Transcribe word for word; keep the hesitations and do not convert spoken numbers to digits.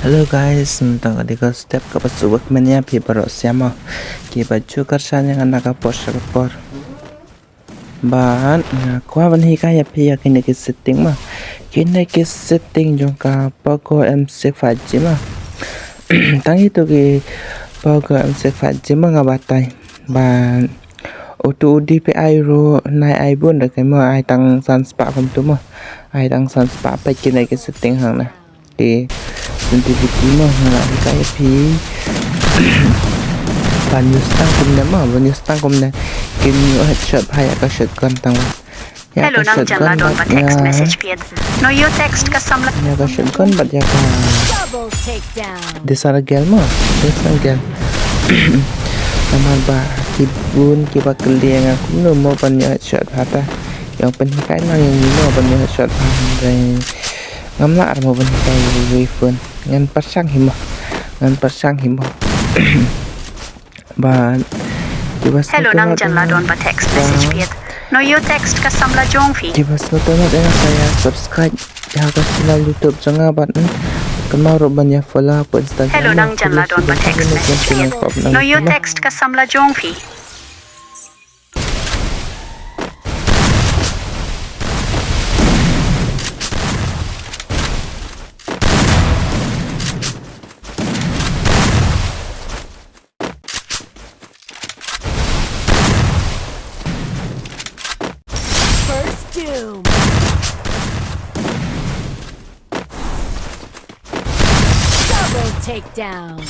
Hello guys, mynta ka dei ka step kaba shu wek mynne ïa phi baroh sha mo. Kiba ju kyrshan ïa nga na ka por sha ka por. Bad nga kwah ban hikai ïa phi ïa kine ki setting mo. Kine ki setting jong ka Poco M six five G mo. Tang ito ki Poco M six five G mo nga batai. Bad uto u DPI ruh nai ai bun da kai mo, ai tang san spah kumto mo. Ai tang san spah pat kine ki setting hangne. Te sensitivity mo nga la hikai ïa phi. Ban use tang kumne mo, ban use tang kumne. Kin ïoh headshot bha ïa ka shotgun tang mo. Ïa ka shotgun bad ïa, no, your text ka samla. Ïa ka shotgun bad ïa ka. Double takedown. Desar gel mo, desar gel. Namar ba ki bun kiba kylli ïa nga kumno mo ban ïoh headshot bha ta. Ïa pynhikai lang ïa ngi mo ban ïoh headshot bha. Ngam lah ar mo ban hikai ïa i phone. Ngan pyrshang hi mo. Ngan pyrshang hi mo. Bad kiba sngewtynnat ïa nga, don ba text message piat. No, your text ka samla jong phi. Kiba sngewtynnat ïa nga sa ïa subscribe ïa ka channel YouTube jong nga bad, hmm, kynmaw ruh ban ïa follow ha Instagram. Hello nang jan la don ba text message piat. No, your text ka samla jong phi. First doom. Double takedown.